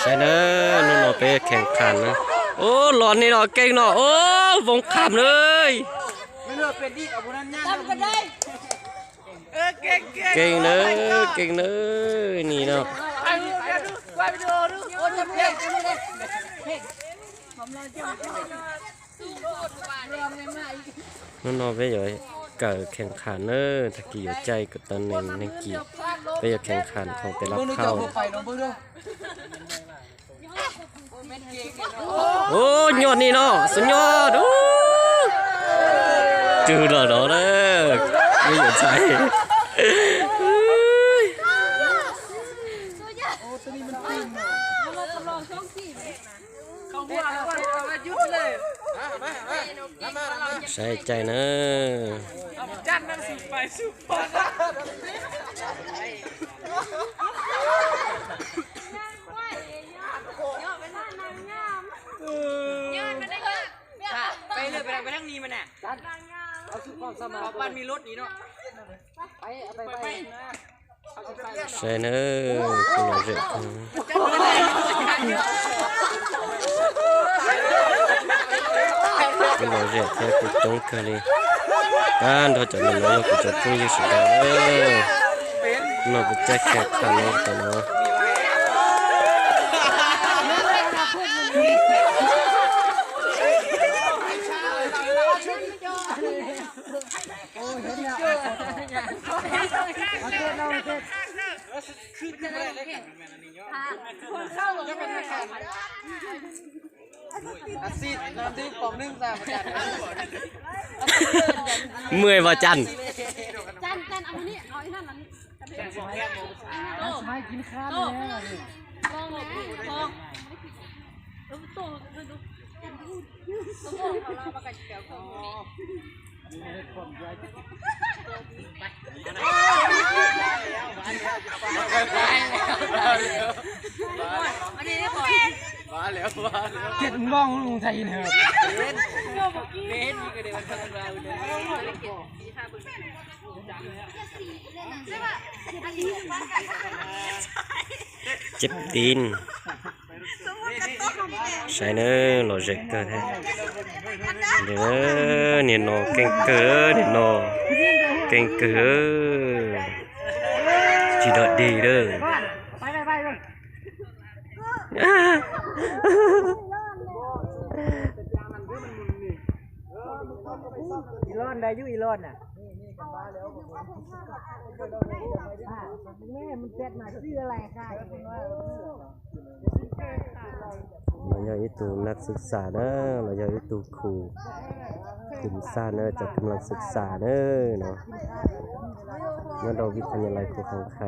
ໄປເດີ ໜູນ້ອຍໄປແຂ່ງຂັນນະ. ໂອ້ ຫຼອນນີ້ເນາະ ເກັ່ງເນາະ. ໂອ້ ວົງຂ້າມເລີຍ. ແມ່ນວ່າເປັນອີກ ເອົາຜູ້ນັ້ນຍ່າງ ຈຳກັນໄດ້. ເອີ ເກັ່ງໆ ເກັ່ງເດີ ເກັ່ງເດີ ນີ້ເນາະ. ນ້ອງໆ ໄປຢາກເກີດແຂ່ງຂັນເດີ ຖ້າກີ້ຢູ່ໃຈກໍຕອນນີ້ ແຂ່ງຂັນຂອງແຕ່ລະເຜົ່າ. ໂອ້ ຍອດນີ້ເນາະ ສຸດຍອດ. ໂອ້ ຈື່ດອກເດີ ມີຢູ່ໃຈ. ໃສ່ໃຈເດີ. ໄປເລີຍ ໄປທາງນີ້ມັນນະ. ເອົາສຸດຄວາມສາມາດ ເອົາປານມີລົດນີ້ເນາະ. ໄປ ເອົາໄປ ໄປ ໃສ່ເດີ ເດີ. ການເຮົາຈະແມ່ນວ່າເຮົາກໍຈະພຸ້ງຢູ່ສຸດເດີ ເນາະ ໄປແຈກແຂກທ່ານເນາະ. ໂອ້ ເຫັນແລ້ວ ອາຊີບນ້ຳດື່ມປອງໜຶ່ງຊະ ອາຈານ. ເມື່ອຍບໍ່ຈັນ? ຈັນ ຈັນ ເອົານີ້ ເອົາອີ່ນັ້ນ ອັນນີ້ ສະໄໝກິນຂ້າວແລ້ວ ລອງແດ່ ລອງ. ເຈັດໂມງລົງໄທເນາະ. ເຈັບຕີນ. ໃສ່ເດີ ໂລເຈັກເກີແທ້ເດີ. ນີ້ເນາະ ເກັ່ງເກີ ນີ້ເນາະ ເກັ່ງເກີ ຈີດອດດີເດີ. ອີລອນໄດ້ຢູ່ ອີລອນນະ. ແມ່ ມັນແຊດມາຊື່ອະໄລຄະ? ລາວຍາອີຕູນັກສຶກສາເດີ ລາວຍາອີຕູຄູກຸ່ມຊາດເດີ ຈາກກຳລັງສຶກສາເດີເນາະ ມະຫາວິທະຍາໄລພູຄຳໄຄ.